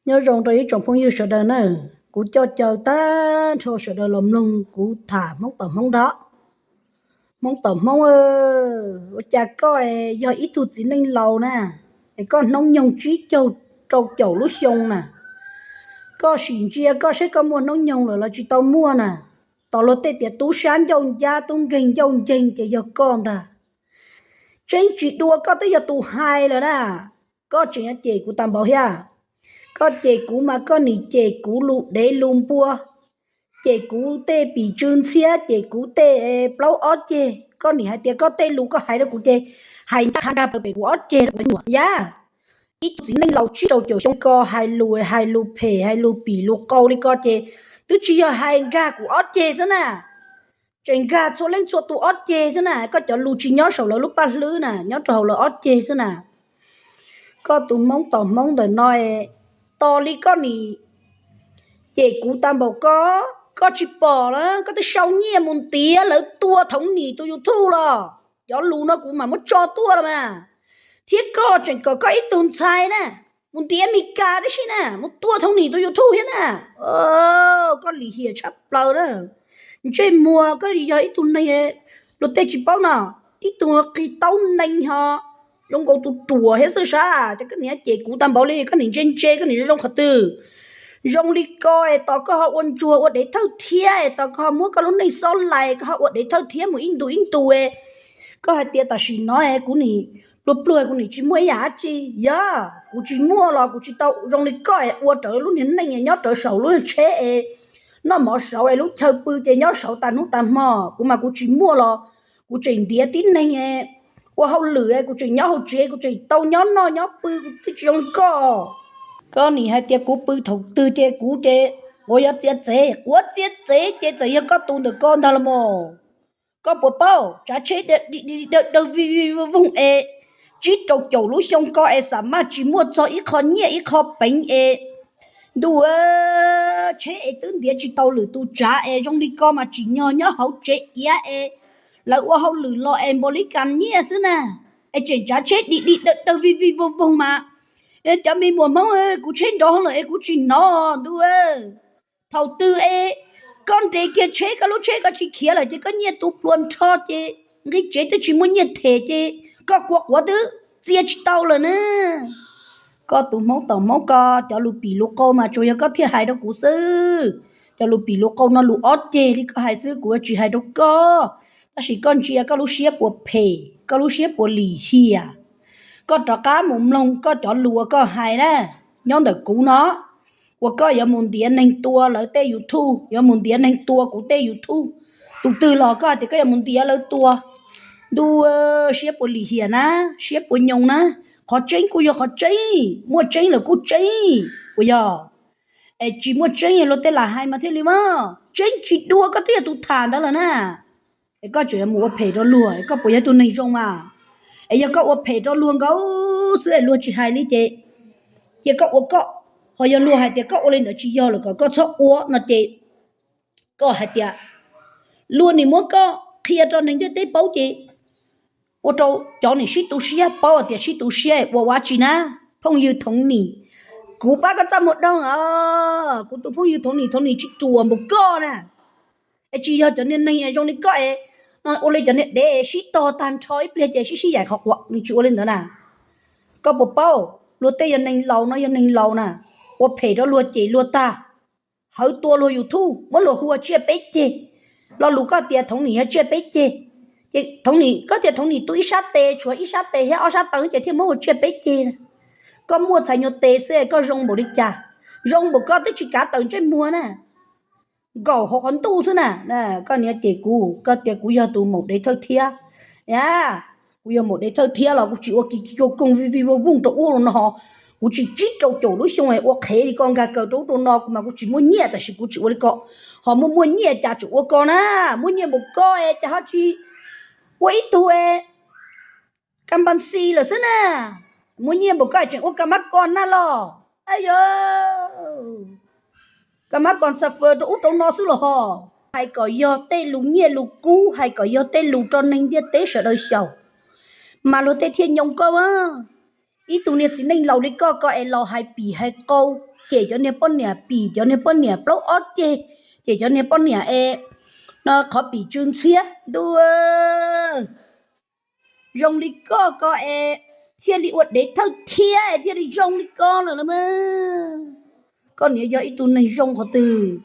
Nyob zoo rau ib tsoom phooj ywg sawv daws na, kuv coj caw tag nrho sawv daws los mloog kuv tham Hmoob tom Hmoob ntag. Hmoob tom Hmoob, ua cas koj yog ib tug txiv neej laus na, es koj hnub nyoog tsib caug rau caum lub xyoo na, koj sim ntsia koj saib koj muaj hnub nyoog lawm los tsis tau muaj na. Tos luag tej tias tub sab ncauj ncab tub nkeeg ncauj nceeg ces yog koj ntag. Tseeb tsis dua koj twb yog tus hais lawm na, koj tseem yuav cem kuv tag npaum thiab. Koj cem kuv mas koj nim cem kuv lus dev lus npua, cem kuv tej pim tsw ntxhiab, cem kuv tej plaub ob ceg. Koj nim hais tias koj tej lus koj hais rau kuv ces hais ncaj qha nkag plaws pem kuv ob ceg rau kuv nyuam yaj. Ib tug txiv neej laus tsib rau caum xyoo ko hais lus, hais lus phem, hais lus pim lus qau li ko ces twb tsis yog hais nkag kuv ob ceg xwb na, tseem nkag txhua leej txhua tus ob ceg xwb na. Koj cov lus tsis nyob saum lawv lub paj hlwb na, nyob rau hauv lawv ob ceg xwb na. Koj tus Hmoob tom Hmoob ntawm no, tos li koj nim cem kuv tag npaum ko, koj tsis pom los koj twb sau nyiaj mus ntiav lawv tua Thoov Nim tus YouTube los. Cov lus no kuv mam muab tso tuaj los mas. Thiab koj tseem kom koj ib tug ntxhais na mus ntiav Mes Kas tib si na, mus tua Thoov Nim tus YouTube thiab na. Koj lim hiam tshaj plaws na. Ntsej muag koj yog ib tug neeg luag tej tsis paub no, tib tug qig taub neeg ho zoo nkaus tus ruam thiab xwb sas, ces koj nim cem kuv tag npaum li, koj nim ntse ntse, koj nim zoo zoo qhov twg? Zoo li ko es tos koj ho ua ntsuag ua dev thawj thiab es tos koj ho muab koj lub neej xob lais, koj ho ua dev thawj thiab mus ib ntus ib ntus es koj hais tias tam sim no es kuv nim pluag pluag, kuv nim tsis muaj ib yam dab tsi. Yog kuv tsis muaj los kuv tsis tau zoo li koj es ua rawv lub niag neej nyob rawv saum lub tsheb es noj mov saud es lub chaw pw ces nyob saud tas hnub tas hmo. Kuv mas kuv tsis muaj los kuv tseem ntiav tib neeg ua hauj lwm, kuv tseem nyob hauv tsev, kuv tseem tau nyob noj nyob pw, kuv twb tsis zoo li koj. Koj nim hais tias kuv pw thaum twg ces kuv ces quav yuav txiav txev, quav txiav txev ces txawm yog koj tus ntawm ko ntag los mas. Koj puas paub tsav tsheb dawg vij vij voog voog es tsib rau caum lub xyoo ko es xam maj tsis muaj txog ib qho nyiaj ib qho peev es ntuj, tsheb es twb ntiav tsis tau lwm tus tsav es zoo li ko mas tsim nyog nyob hauv tsev iav es lawv ua hauj lwm los es npaum li kas nyiaj xwb na, es tseem tsav tsheb dig dig dawg dawg vij vij voog voog mas. Cov me muam Hmoob, kuv tsheb nrov hauv lawm es kuv tsis hnov ntuj. Thaum twg es koj nres kiag tsheb, koj lub tsheb koj tsis khiav lawm ces koj nyiaj tu pluas nrho ces nqi tsev twb tsis muaj nyiaj them ces koj kua quav twb txia tsis tau lawm na. Koj tus Hmoob tom Hmoob ko, cov lus pim lus qau mas tsuas yog koj thiaj hais rau kuv xwb. Cov lus pim lus qau no lus ob ceg li koj hais xwb, kuv yuav tsis hais rau koj. Tab sis koj ntsia koj lub siab puas phem, koj lub siab puas lim hiam. Koj rov qab mus mloog koj cov lus uas koj hais na, nyob ntawm kuv no, uas koj yuav mus ntiav neeg tua lawv tej YouTube, yuav mus ntiav neeg tua kuv tej YouTube. Tus twg los koj hais tias koj yuav mus ntiav lawv tua? Ntuj, siab puas lim hiam na, siab puas nyoos na. Qhov tseeb kuj yog qhov tseeb, muaj tseeb lawm kuj tseeb, puas yog? Es tsis muaj tseeb luag tej lam hais mas thiaj li mas tseeb tsis dua koj twb yog tus tham ntawd lawm na. Es koj tseem yuav mus ua phem rau luag, es koj puas yog tus neeg zoo mas? Es yog koj ua phem rau luag nkaus xwb es luag tsis hais li ces cia koj ua koj, ho yog luag hais tias koj ua li ntawd tsis yog lawm kom koj txhob ua no ces koj hais tias luag nim muab koj qhia rau neeg ntiaj teb paub ces ua rau cov nim sib tu siab paub hais tias sib tu siab ua ua tsi na. Phooj ywg Thoov Nim, kuv pab koj txaj muag doog os, kuv tus phooj ywg Thoov Nim, Thoov Nim tsis ruam npaum koj na. Es tsis yog cov niag neeg zoo li koj es ua li cov niag dev sib tog tag nrho ib pliag ces sib sib yaim qhov quav, nws tsis ua li ntawd na. Koj puas paub luag tej yog neeg laus no yog neeg laus na, ua phem rau luag cem luag tag, hawv tua luag YouTube, muab luag hu ua tsiaj peb ceg. Lo lus koj tias Thoov Nim yog tsiaj peb ceg, ces Thoov Nim, koj tias Thoov Nim tu ib sab tes, tshuav ib sab tes thiab ob sab taw ces thiaj muab ua tsiaj peb ceg. Koj muaj txhais nyuag tes xwb koj zoo npaum li cas? Zoo npaum koj twb tsis kav tawm ntsej muag na, nkaum hauv qhov ntuj xwb na. Koj niam cem kuv, koj tias kuv yog tus maum dev thawj thiab. A, kuv yog maum dev thawj thiab los kuv tsis ua ki ki koog koog vij vij voog voog rau ub rau no. Kuv tsis tsib rau caum lub xyoo ua qhev li ko nkag kaws rau ub rau no, kuv mas kuv tsis muaj nyiaj tab sis kuv tsis ua li ko. Ho muaj muaj nyiaj cas tseem ua ko na, muaj nyiaj npaum ko es cas ho tsis ua ib tug ka npas xis lawm xwb na. Muaj nyiaj npaum ko tseem ua ka mab kos na los. Ayo, ka mab kos xa fawm rau ub rau no xwb los ho. Hais kom yog tej lus nyiaj lus kub, hais kom yog tej lus rau neeg ntiaj teb sawv daws xyaum, mas luag tej thiaj nyoo koj a. Ib tug niag txiv neej laus li koj ko es laus hais pim hais qau, cem cov niag poj niam pim cov niag poj niam plaub ob ceg, cem cov niag poj niam es no qhov pim tsw ntxhiab ntuj. Zoo li koj ko es thiaj li ua dev thawj thiab es thiaj li zoo li ko lawm los mas. Koj niam yog ib tug neeg zoo qhov twg?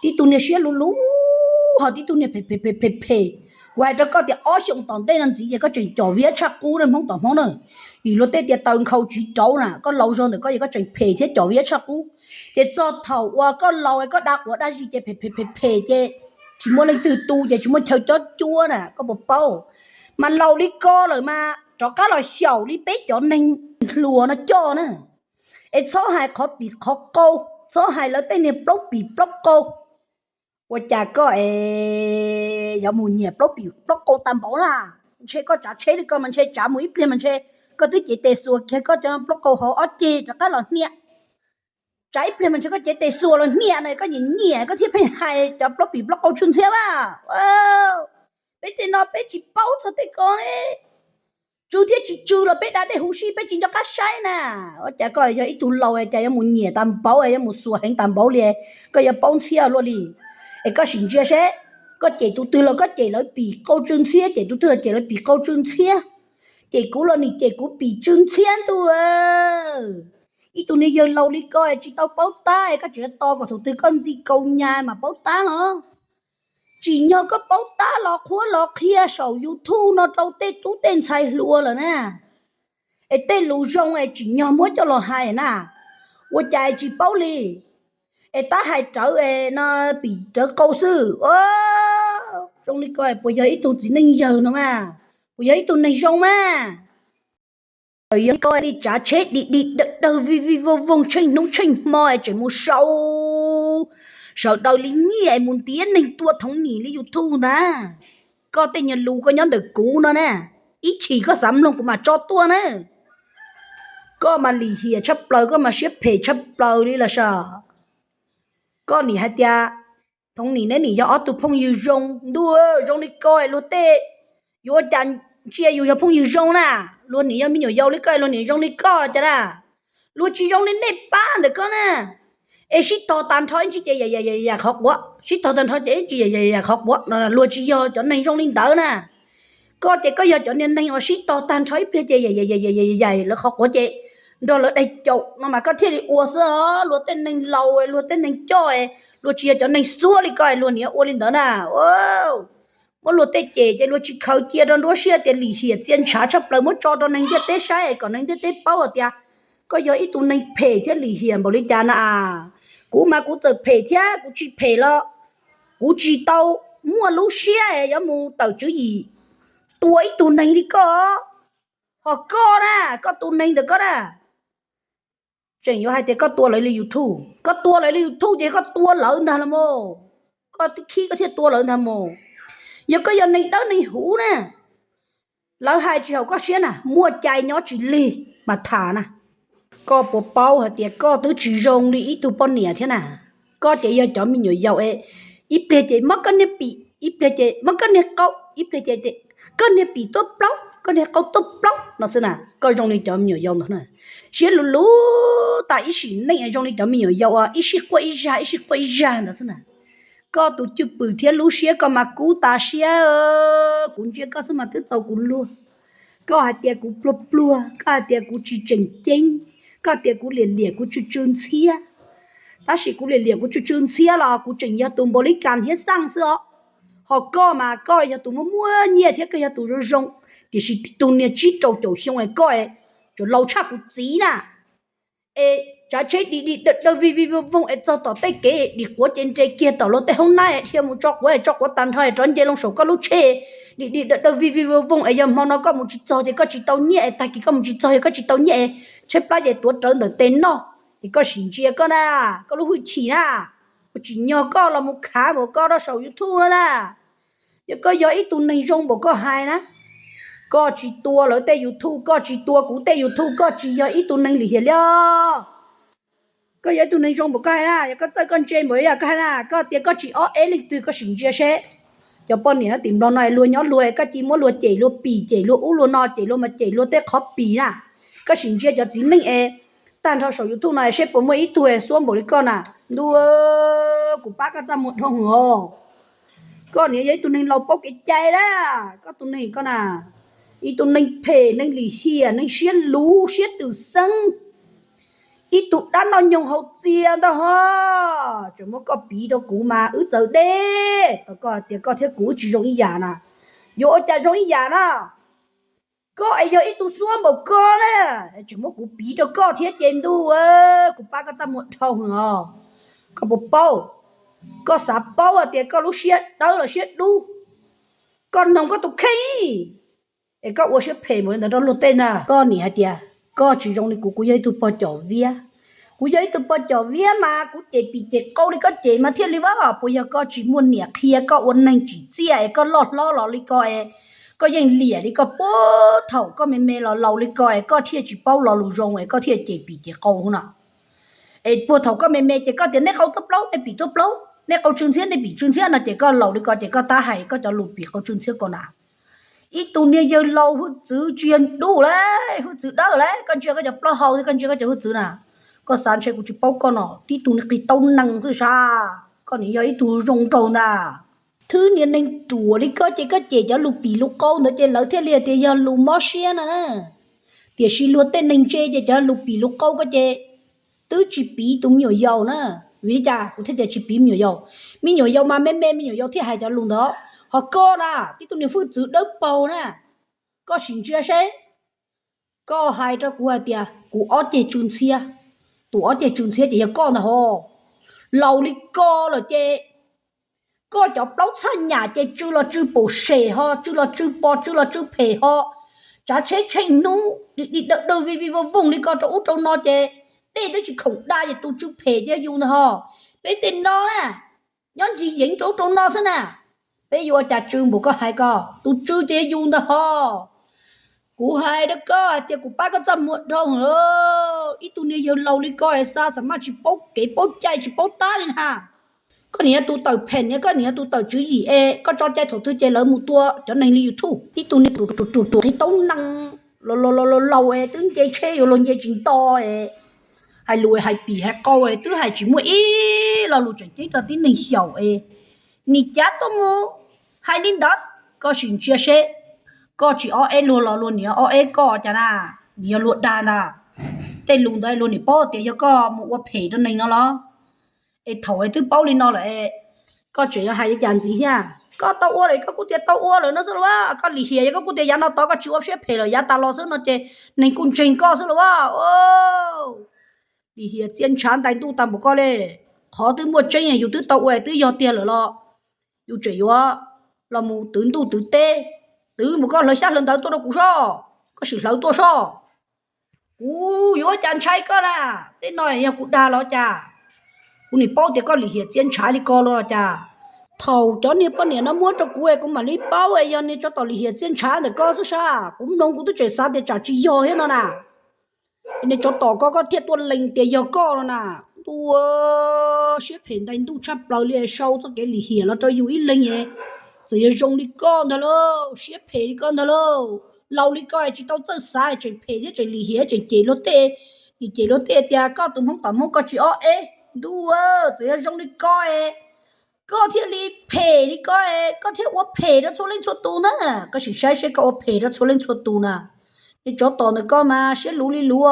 Tib tug niag siab luv luv, ho tib tug niag phem phem phem phem phem. Kuv hais rau koj tias ob xyoos tom ntej no ntxiv ces koj tseem com viab tshaj qub na Hmoob tom Hmoob na. Vim luag tej tias taws nkhaus tsiv rauv na, koj laus zog ntawm koj ces koj tseem phem thiab com viab tshaj qub. Ces txog thaum uas koj laus koj da quav da zis ces phem phem phem phem ces tsis muaj leej twg tu ces tsis muaj chaw cob cuab na, koj puas paub? Mas laus li ko lawm mas rov qab los xyaum li peb cov neeg hluas no coj na. Es txhob hais qhov pim qhov qau, txhob hais lawv tej niag plaub pim plaub qau. Ua cas koj es yuav mus nyiam plaub pim plaub qau tag npaum na? Ntshe koj tsav tsheb li ko mas ntshe tsav mus ib pliag mas ntshe koj twb cev tes xuas kiag koj cov plaub qau hauv ob ceg rov qab los hnia. Tsav ib pliag mas ntshe koj cev tes xuas los hnia na, koj nyiam nyiam koj thiaj pheej hais cov plaub pim plaub qau tsw ntxhiab a. Peb tej no peb tsis paub txog tej ko li. Tsw thiab tsis tsw los peb da dej huv si peb tsis nco qab saib na. Ua cas koj yog ib tug laus cas yuav mus nyiam tas npaum, yuav mus xuas heev tas npaum li, koj yuav paub ntxhiab luaj li? Es koj sim ntsia seb, koj cem tus twg los koj cem lawv pim qau tsw ntxhiab, cem tus twg los cem lawv pim qau tsw ntxhiab, cem kuv los nim cem kuv pim tsw ntxhiab ntuj. Ib tug niag yawg laus li koj tsis tau paub tab, koj tseem tos kom thaum twg koj ntxi kaus nyas mas paub tab los? Tsim nyog koj paub tab los qhuab los qhia saum YouTube no rau tej tub tej ntxhais hluas lawm na. Es tej lus zoo es tsim nyog muab coj los hais na, ua cas tsis paub li? Es tab hais rawv no pim rawv qau xwb. Zoo li ko puas yog ib tug txiv neej yawg no mas? Puas yog ib tug neeg zoo mas? Txawm yog koj li tsav tsheb dig dig dawg dawg vij vij voog voog tsheej hnub tsheej hmo es tseem mus sau sawv daws li nyiaj es mus ntiav neeg tua thoov nim li YouTube ntag. Koj tej nyuag lus koj nyob ntawm kuv no na, ib chim koj xav mloog kuv mam tso tuaj na. Koj mas lim hiam tshaj plaws, koj mas siab phem tshaj plaws li los sav. Koj nim hais tias thoov nim neb nim yog ob tug phooj ywg zoo ntuj, zoo li ko luag tej yuav ua cas ntsia yus yog phooj ywg zoo na? Luag nim yog me nyuam yaus li koj luag nim zoo li koj cas na? Luag tsis zoo li nej pab ntawm koj na. Es sib tog tag nrho ib ntsis ces yam yam qhov quav, sib tog tag nrho ces ib ntsis yam yam qhov quav no, luag tsis yog cov neeg zoo li ntawd na. Koj ces koj yog cov niag neeg uas sib tog tag nrho ib pliag ces yam yam yam lawv qhov quav ces nrog lawv daig caum no mas koj thiaj li ua xwb os. Luag tej neeg laus luag tej neeg coj, luag tsis yog cov neeg xuab li koj luag nim ua li ntawd na. Muab luag tej cem ces luag tsis khaws cia rau nruab siab tias lim hiam txia ntshav tshaj plaws muab tso rau neeg ntiaj teb saib kom neeg ntiaj teb paub hais tias koj yog ib tug neeg phem thiab lim hiam npaum li cas na. Kuv mas kuv txawm phem thiab kuv tsis phem los kuv tsis tau muaj lub siab yuav mus tawm tswv yim tua ib tug neeg li koj. Ho koj na, koj tus neeg ntawm koj na, tseem yuav hais tias koj tua lawv li YouTube, koj tua lawv li YouTube ces koj tua lawv ntag los mas. Koj twb khib koj thiaj tua lawv ntag mas. Yog koj yog neeg dawb neeg huv na, lawv hais tsis haum koj siab na, muaj cai nyob tsis lig mas tham na. Koj puas paub hais tias koj twb tsis zoo li ib tug poj niam thiab na? Koj ces yog cov me nyuam yaus es ib pliag ces muab koj niag pim, ib pliag ces muab koj niag qau, ib pliag ces koj niag pim tuaj plaub, koj niag qau tuaj plaub no xwb na. Koj zoo li cov me nyuam yaus ntawd na, siab luv luv tas ib sim neej zoo li cov me nyuam yaus ib sij quaj ib zag ib sij quaj ib zag ntawd xwb na. Koj tus cwj pwm thiab lub siab koj mas kub tas siab, kuv ntsia koj xwb mas twb txaus kuv luag. Koj hais tias kuv pluag pluag, koj hais tias kuv tsis tseem ceeb, koj tias kuv liam liam kuv tsw tsw ntxhiab. Tab sis kuv liam liam kuv tsw tsw ntxhiab los kuv tseem yog tus npaum li kas thiab xaj xwb os. Ho koj mas koj yog tus muaj muaj nyiaj thiab koj yog tus zoo zoo, tiam sis tib tug niag tsib rau caum xyoo es koj tsuas laus tshaj kuv txiv na. Es tsav tsheb dig dig dawg dawg vij vij voog voog es txog tom tej kev dim quav ces nres kiag tom luag tej hoob nab es dhia mus tso quav es tso quav tag nrho es rov nce loo saum koj lub tsheb dig dig dawg dawg vij vij voog voog es yog hmo no koj mus tsis txog ces koj tsis tau nyiaj es tag kis koj mus tsis txog yog koj tsis tau nyiaj es tshaib plab ces tuav rawv ntawm tes noj. Es koj sim ntsia koj na, koj lub hwj chim na, ua tsim nyog koj los mus khav npaum koj rau saum YouTube no na. Yog koj yog ib tug neeg zoo npaum koj hais na, koj tsis tua lawv tej YouTube, koj tsis tua kuv tej YouTube, koj tsis yog ib tug neeg lim hiam li os. Koj yog ib tug neeg zoo npaum koj hais na, yog koj txawj koj ntse npaum yog koj hais na, koj tias koj tsis ob eb leej twg koj sim ntsia seb. Cov poj niam tim Nplog no luag nyob luag koj cia muab luag cem luag pim cem luag ub luag no cem luag mas cem luag tej qhov pim na. Koj sim ntsia cov txiv neej es tag nrho saum YouTube no es seb puas muaj ib tug es xuab npaum li koj na. Ntuj, kuv pab koj txaj muag dhau hwv os. Koj niag yog ib tug neeg laus paub kev cai na. Koj tus neeg koj na, ib tug neeg phem, neeg lim hiam, neeg siab luv siab twm xeeb, ib tug dab noj nyoog haus txias ntag ho. Tseem muab koj piv rau kuv mas wb txawv deb, tau koj tias koj thiab kuv wb tsis zoo ib yam na. Yuav ua cas zoo ib yam na? Koj es yog ib tug xuab npaum koj na, tseem muab kuv piv rau koj thiab ces ntuj, kuv pab koj txaj muag dhau hwv os. Koj puas paub, koj xav paub hais tias koj lub siab dawb los siab dub, koj noog koj tus kheej es koj ua siab phem mus li ntawd rau luag tej ntag. Koj nim hais tias koj tsis zoo li kuv, kuv yog ib tug pog com viab. Kuv yog ib tug pog com viab mas kuv cem pim cem qau li koj cem mas thiaj li vaj. Puas yog koj tsis muaj niam qhia koj ua neeg tsim txiaj es koj loj hlob los li ko es koj yeej liam li koj? Puag thaum koj me me los laus li ko es koj thiaj tsis paub lo lus zoo es koj thiaj cem pim cem qau no? Es puag thaum koj me me ces koj tias nej qau tuaj plaub nej pim tuaj plaub, nej qau tsw ntxhiab nej pim tsw ntxhiab no ces koj laus li ko ces koj tab hais koj cov lus pim qau tsw ntxhiab ko na. Ib tug niag yawg laus hwj txwv tsis yog dub lawm, hwj txwv dawb lawm, koj ntsia koj cov plaub hau thiab koj ntsia koj cov hwj txwv na. Koj xav ntshe kuv tsis paub koj no, tib tug niag qis taub nees xwb sas. Koj nim yog ib tug zoo nraug ntag. Thwb niag neeg ruam li koj ces koj cem cov lus pim lus qau ntawd ces lawv thiaj li tias yog lus mob siab no na. Tiam sis luag tej neeg ntse ces cov lus pim lus qau koj ces twb tsis piv tus me nyuam yaus na. Vim li cas kuv thiaj tias tsis piv me nyuam yaus? Me nyuam yaus mas me me me nyuam yaus thiaj hais cov lus ntawd. Ho koj na, tib tug niag hwj txwv dawb paug na, koj sim ntsia seb. Koj hais rau kuv hais tias kuv ob ceg tsw ntxhiab, tus ob ceg tsw ntxhiab ces yog koj ntag ho. Laus li ko lawm ces koj cov plaub txhaj nyam ces tsw los tsw pom sem ho, tsw los tsw pos, tsw los tsw phem ho. Tsav tsheb tsheej hnub di dawj dawj vij vij voog voog li ko rau ub rau no ces dej twb tsis khoom da ces tus tsw phem ces yog yus ntag ho. Peb tej no na, nyob ncig yeev rau ub rau no xwb na. Peb yuav ua cas tsw npaum koj hais ko, tus tsw ces yog yus ntag ho. Kuv hais rau koj hais tias kuv pab koj txaj muag dhau lawm. Ib tug niag yawg laus li koj es xa xa maj tsis paub kev paub cai tsis paub tab li na. Koj nim yog tus tawm phem, koj nim yog tus tawm tswv yim es koj tso cai thaum twg ces lawv mus tua cov neeg li YouTube. Tib tug niag ruam ruam ruam ruam qis taub nees, laus laus es twb nce tsheb yuav luag nce tsis nto es hais lus hais pim hais qau es twb hais tsis muaj ib lo lus tseem ceeb rau tib neeg xyaum es nim cav tuaj mus hais li ntawd. Koj sim ntsia seb, koj tsis ob eb luag los luag niam ob eb koj cas na, nim yog luag dag ntag. Tej lus ntawd luag nim paub tias yog koj mus ua phem rau neeg no los? Es thaum es twb paub li no lawm es koj tseem yuav hais li cas ntxiv thiab? Koj tau ua lawm koj kuj tias tau ua lawm no xwb los? Koj lim hiam yog koj kuj tias yav no tod koj tsis ua siab phem lawm, yav tas los xwb no ces neeg kuj ntseeg koj xwb los? Lim hiam txia ntshav ntais ntuj tag npaum koj li. Qhov twb muaj tseeb yus twb tau ua twb yog tiag lawm los yus tseem yuav los mus twv ntuj twv teb, twv mus koj hlawv xyab hlawv ntawv tuaj rau kuv sob, koj sim hlawv tuaj sob. Kuv yuav ua cas ntshai koj na, tej no yog kuv dag los cas? Kuv nim paub tias koj lim hiam txia ntshav li ko los cas. Thaum cov niag poj niam no muab rau kuv es kuv mam li paub es yog niag tsov tom lim hiam txia ntshav ntawm koj xwb sas. Kuv mloog kuv twb tseem xav tias tsam tsis yog thiab no na. Niag tsov tom koj koj thiaj tuaj lees tias yog koj no na. Ntuj, siab phem ntais ntuj tshaj plaws li, sau txoj kev lim hiam los rau yus ib leeg es txawm yog zoo li koj ntag lauj, siab phem li koj ntag lauj. Laus li koj es tsis tau txawj xav tseem phem thiab tseem lim hiam tseem cem luag tej, nim cem luag tej tias koj tus hmoob tom hmoob koj tsis ob eb. Ntuj, txawm yog zoo li koj es koj thiaj li phem li koj es koj thiaj ua phem rau txhua leej txhua tus na. Koj sim saib seb koj ua phem rau txhua leej txhua tus na. Niag tsov tom ntawm koj mas siab luv li luv.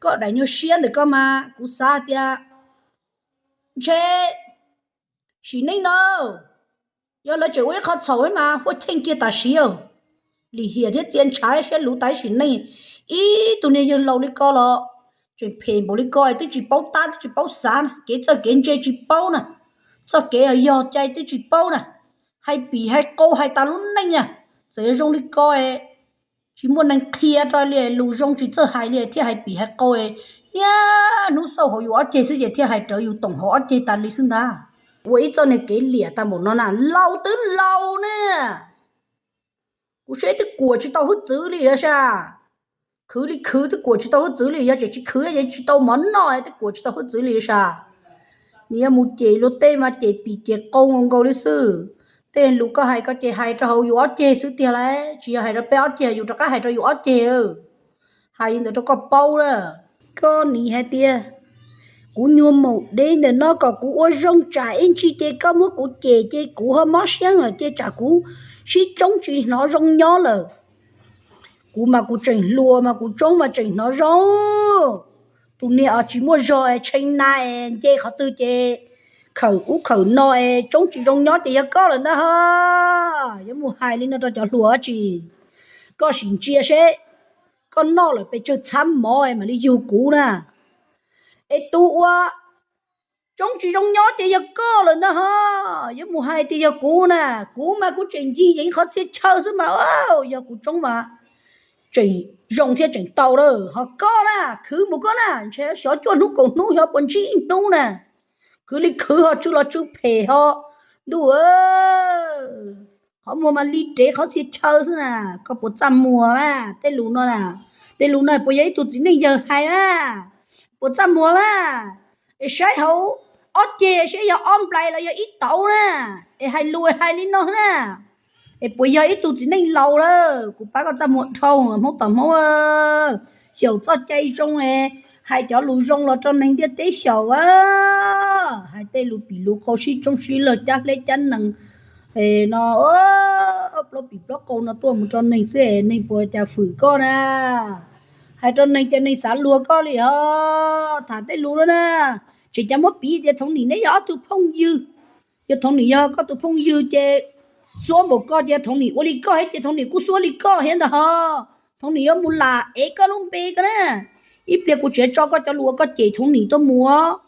Koj daim nyuag siab ntawm koj mas kuv xav tias ntshe sim neej no yog lawv tseem ua ib qho txhaum mas huaj cheej kiag tam sim. Lim hiam thiab txia ntshav siab luv tas sim neej. Ib tug niag yawg laus li koj los tseem phem npaum li koj twb tsis paub tab twb tsis paub xav na, kev txawj kev ntse tsis paub na, txoj kev yog cai twb tsis paub na, hais pim hais qau hais tas lub neej na. Txawm yog zoo li koj tsis muaj neeg qhia rau li, lus zoo tsis txawj hais li thiaj hais pim hais qau, niaj hnub xauj hauv yus ob ceg xwb ces thiaj hais rawv yus toom hauv ob ceg tas li xwb ntag. Ua ib txoj niag kev liam tag npaum no na, laus twb laus ne. Kuv saib twb kuam tsis tau hwj txwv li sas. Khwv li khwv twb kuam tsis tau hwj txwv li, yog tseem tsis khwv ces tsis tau mov noj twb kuam tsis tau hwj txwv li sas. Nws yog mus cem luag tej mas cem pim cem qau nkaus nkaus li xwb. Tej lus koj hais koj ces hais rau hauv yus ob ceg xwb tiag lauj, tsis yog hais rau peb ob ceg, yus rov qab hais rau yus ob ceg. Hais li ntawd rau koj paub na, koj nim hais tias kuv nyuag maum dev ntawm no kom kuv ua zoo tsam ib ntsis ces koj muab kuv cem ces kuv ho mob siab lawm ces tsam kuv sib tsoob tsis hnov zoo nyob lawm. Kuv mas kuv tseem hluas mas kuv tsoob mas tseem hnov zoo. Tus niag tsis muaj zog es tshee na es nce qhov twg ces khawm ub khawm no es tsoob tsis zoo nyob ces yog koj lawm ntag ho. Yuav mus hais li no rau cov hluas dab tsi? Koj sim ntsia seb, koj noj lawm pes tsawg txhab mov es mam li yug kuv na. Es tus uas tsoob tsis zoo nyob ces yog koj lawm ntag ho. Yuav mus hais tias yog kuv na, kuv mas kuv tseem ncig yeev qhov txhia chaw xwb mas, yog kuv tsoob mas tseem zoo thiab tseem tau lawm ho koj na, khwv mus koj na, ntshe xyov cuaj hnub kaum hnub xyov puas ntsib ib hnub na. Khwv li khwv ho tsw los tsw phem ho, ntuj, qhov muag mas li dev qhov txhia chaw xwb na. Koj puas txaj muag mas tej lus no na, tej lus no puas yog ib tug txiv neej yawg hais mas? Puas txaj muag mas? Es saib hauv ob ceg seb yog ob nplais los yog ib tauv na, es hais lus hais li no na, es puas yog ib tug txiv neej laus lawm? Kuv pab koj txaj muag dhau, Hmoob tom Hmoob, xyaum txoj cai zoo es hais cov lus zoo los rau neeg ntiaj teb xyaum a. Hais tej lus pim lus qau sib tsoob sib lawg cab hleb cab nees no, plaub pim plaub qau no tuaj mus rau neeg xwb es neeg puas cas fwm koj na? Hais rau neeg ces neeg xav luag koj li os. Tham tej lus no na, tseem cas muab piv tias Thaum Nim neb yog ob tug phooj ywg. Yog Thaum Nim yog koj tus phooj ywg ces xuab npaum koj ces Thaum Nim ua li koj thiab ces Thaum Nim kuj xuab li koj thiab ntag ho. Thaum Nim yuav mus lam ev koj lub npe ko na. Ib pliag kuv tseem tso koj cov lus uas koj cem Thaum Nim tuaj mus.